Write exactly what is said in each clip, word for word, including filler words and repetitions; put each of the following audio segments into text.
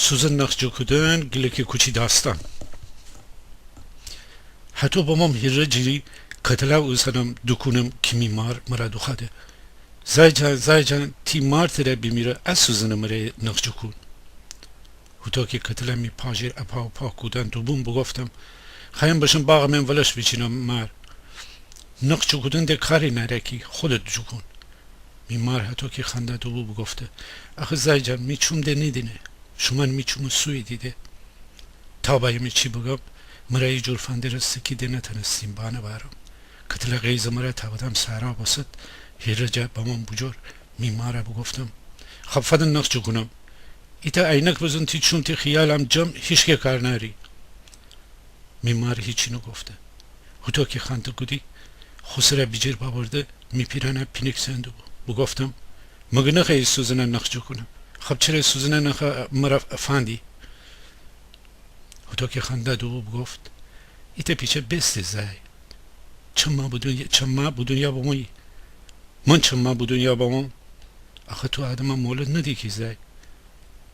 سوزن نخ جه کودن، گیلکی کوچی داستان. هتو بموم هیره جیری کتلا اوسنم دوکونم کی می مار مره دوخوأده. زای جان، زای جان، تی مار تره بیمیره، ا سوزنه مره نخ جه کون. هوتو کی کتلا می پا جیر اپا و پا کودن دوبوم بوگفتم: خوأیم بشم باغ من ولش بیچینم مار. نخ جه کودن ده کاری نأره کی، خودت جه کون. می مار هتو کی خنده دوبو بوگفته: آخه زای جان، می چوم ده نیدینه. شومأن می چومه سویی دیده. تا بأیم چی بگم، مره ایجور فندرسته کی ده نتنستیم بانه بأرم. کتله غیظه مره تا بدم صحرا بسد، هیره جه بموم بوجور. می ماره بوگفتم: خب فدن نخ جه کونم. ایتأ عینک بزن تی چوم، تی خیالم جم، هیچکی کار نأری. می مار هیچی نوگفته. هوتو کی خنده کودی، خو سره بیجیر ببرده، می پیرأنه پینیک زئن دوبو. بوگفتم: مگه نخوأیی سوزنه نخ جه کونم؟ خب چره سوزنه نخه مره فندی؟ هوتو کی خنده دوبو بوگفت: ایتأ پیچه بئسته زای. چند ماه به دونیا، چند ماه به دونیا بمویی. من چند ماه به دونیا بموم؟ آخه تو آدمه مولد ندی کی زای.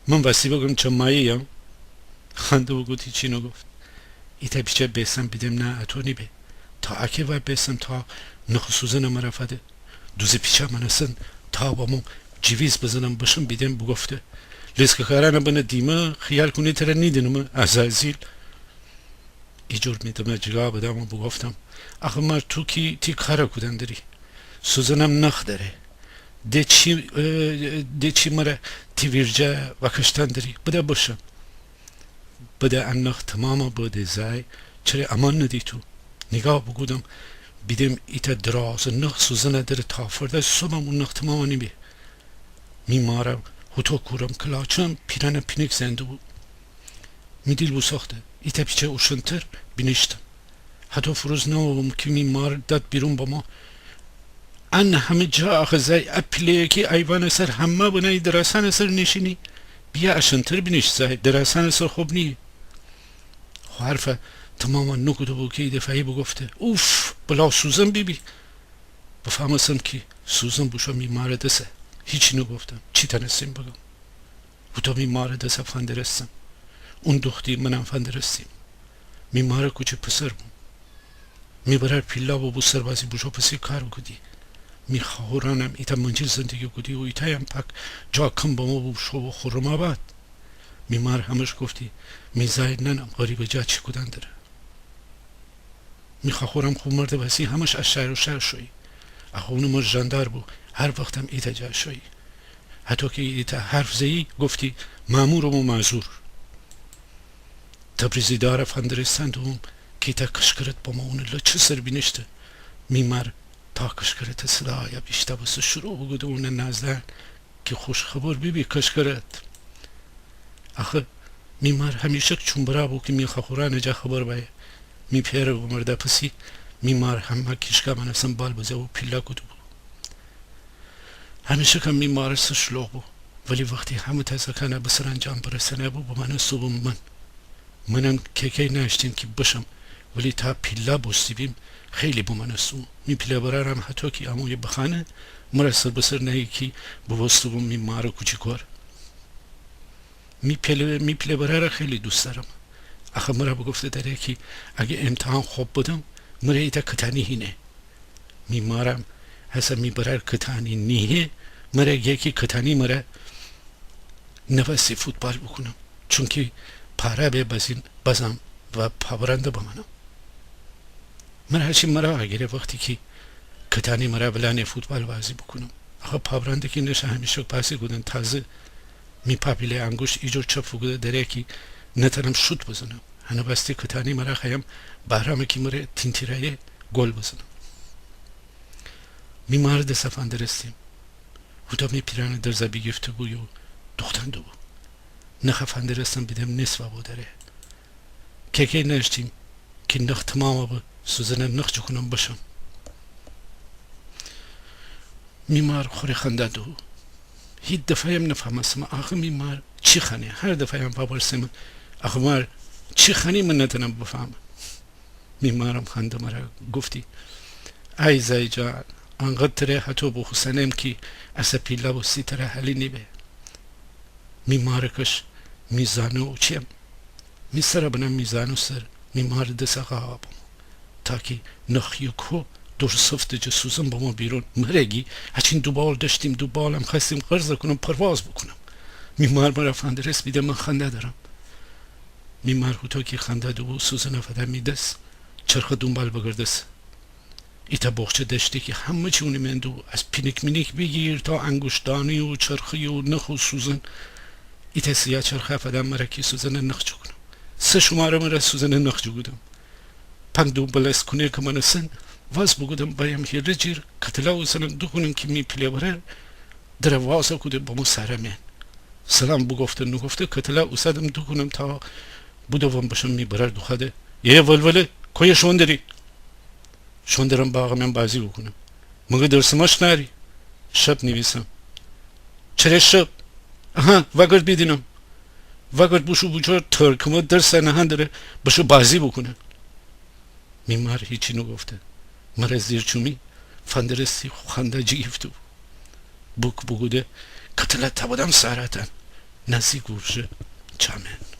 من وستی بگم چند ماهی‌یم؟ خنده بوکود، هیچی نوگفت. ایتأ پیچه بئسم بیدم نه اتو نیبه. تا اکه وأ بئسم تا نخ و سوزنه مره فده. دوزه پیچه مأنستن تا بموم جیویز بزنم بشم بیدم بوگفته: لیسکه‌کارأنه بنه دیمه، خیال کونی تره نیدینمه، عزازیل. ایجور می دمه جیگا بدم و بوگفتم: آخه مار تو کی تی کاره کودن دری. سوزنم نخ دره. ده چی، اه، ده چی مره تی ویرجه وأکشتن دری. بده بشم. بده ا نخ تمامه بده زای، چره امان ندی تو. نیگاه بوکودم، بیدم ایتأ درازه نخ سوزنه دره تا فردا صبحم او نخ تمامه نیبه. می مارم هوتو کورم کلاچم پیرأنه پینیک زئن دوبو. می دیل بوسوخته. ایتأ پیچه اوشنتر بینیشتم. هتو فروز نوبوم کی می مار داد بیرون بمو. ان همه جا آخه زای، ا پیله‌یه کی ایوانه سر همه بنه‌یی دراسأنه سر نیشینی. بیا اشنتر بینیش زای، دراسأنه سر خوب نییه. خو حرفه تمامه نوکوده‌بو کی ایدفعه‌یی بوگفته: اوف، بلا سوزن بیبی. بفهمستم کی سوزن بوشو می ماره دسه. هیچی نوگفتم. چی تنستیم بگم؟ هوتو می ماره دسه فندرستم. اون دوختی منم فندرستیم. می ماره کوچی پسر بوم. می برأر پیلا بوبو سربازی بوشو پسی کار بوکودی. می خواخورأنم ایتأ منجیل زندگی کودی و ایتأیم پاک جا کم بمو بوشو خرم‌آباد. می مار همش گفتی: می زای ننم غریبه جا چی کودن دره. می خواخورم خو مرده وسی همش از شهر و شهر شویی. اخو اونٚ مرد ژندار بو، هر وختم ایتأ جا شویی. هتو کی ایتأ حرف زه‌یی گفتی: مأمورم و معذور. تبریزی داره فندرستن دوبوم کی ایتأ کشکرت بمو اونٚ لچه سر بینیشته. می مار تا کشکرتٚ صدایه بیشتأ بوسته شروع بوکوده اونٚ نازدن کی خوش خبر بیبی کشکرت. آخه می مار همیشک چوم برا بو کی می خواخورأنٚ جا خبر بأیه. می پئرٚ بمرده پسی می مار همه کیشکا مأنستن بال بزه و پیلا کوده‌بو. همیشکم می مارٚ سر شلوغ بو، ولی وختی همه‌تأ زأکأنه به سرانجام برسأنه‌بو بمأنسته‌بوم من. منم کی‌کی نأشتیم کی بشم، ولی تا پیلا بوسته‌بیم خیلی بومأنسته‌بوم. می پیله برأرم هتو کی امویی بخانه، مره سر به سر نه‌یی کی بوبوسته‌بوم می مارٚ کوچی کور. می پیله، می پیله برأره خیلی دوست دأرم. آخه مره بوگفته دأره کی اگه امتحان خوب بدم، مره ایتأ کتأنی هینه. می مارم هسه می برأر کتأنی نییه، مره گه کی کتأنی مره نوستی فوتبال بوکونم، چونکی پاره به بزین بزم و پابرنده بمأنم. مره هرچی مره آگیره وختی کی کتأنی مره ولأنه فوتبال بازی بوکونم. آخه پابرنده کی نشه همیشک بازی کودن تازه می پا پیله انگوشت ایجور چپ فوکوده دأره کی نتأنم شوت بزنم. هنٚ وستی کتأنی مره خوأیم بهرمه کی مره تین‌تیره‌یه گل بزنم. می مارٚ دسه فندرستیم. هوتو می پیرأنٚ درزه بیگیفته‌بو و دوختن دوبو. نخه فندرستن بیدم نیصفه بو دأره. کی‌کی نأشتیم کی نخ تمامه به، سوزنه نخ جوکونم بشم. می مار خوره خنده دو. هیچ دفعه‌یم نفهمستم آخه می مار چی خوأنه. هر دفعه‌یم وأورسم آخه مار چی خوأنه، من نتأنم بفهمم. می مارم خنده مره گفتی: ای زای جان، انقدر تره هتو بوخوسنم کی اسه پیلا بوستی تره حالی نیبه. می مارٚ کش می زانو چیم؟ می سرَ بنم می زانو سر، می مارٚ دسَ قاوا بمو. تا کی نخ یکو درسفته جٚه سوزن بمو بیرون. مره گی، هچین دوبال دأشتیم، دوبالم خوأستیم قرض کونم، پرواز بوکونم. می مار مرَ فندرس بیده من خنده دأرم. می مار هوطو کی خنده دوبو، سوزنَ فده می دس، چرخه دونبال بگردسه. ایتأ بوخچه دأشته کی همه چی اونٚ مئن دوبو، از پینیک مینیک بیگیر تا انگوشتانی و چرخه و نخ و سوزن. ایتأ سیاه چرخه فده مرَ کی سوزنٚ نخ جوکونم. سه شوماره مرَ سوزنٚ نخ جوکودم. پنگ دونبالس کونه کی مانستن، واز بوکودم بایم هیله جیر کتله اوسنم دوکونم کی می پیله برر درَ واز کوده بمو سارا مئن. سلام بوگفته نوگفته کتله اوسدم دوکونم تا بودوم بشم می برر دوخوأده. یه ولوله، کویه شوئون دری؟ شوئون درم باغٚ مئن بازی بوکونم. مگه درسٚ مشق نأری؟ شب نیویسم. چره شب؟ آها، وأگرد بیدینم. وأگرد بوشو بوجور ترکمه درسَ نهأن دره، بشو بازی بوکونه. می مار هیچی نوگفته. مرَ زیر چومی فندرستی، خو خنده جیگیفته‌بو. بوک بوکوده کتله تأودم سارا تأن، نزدیک اورژه چا مئن.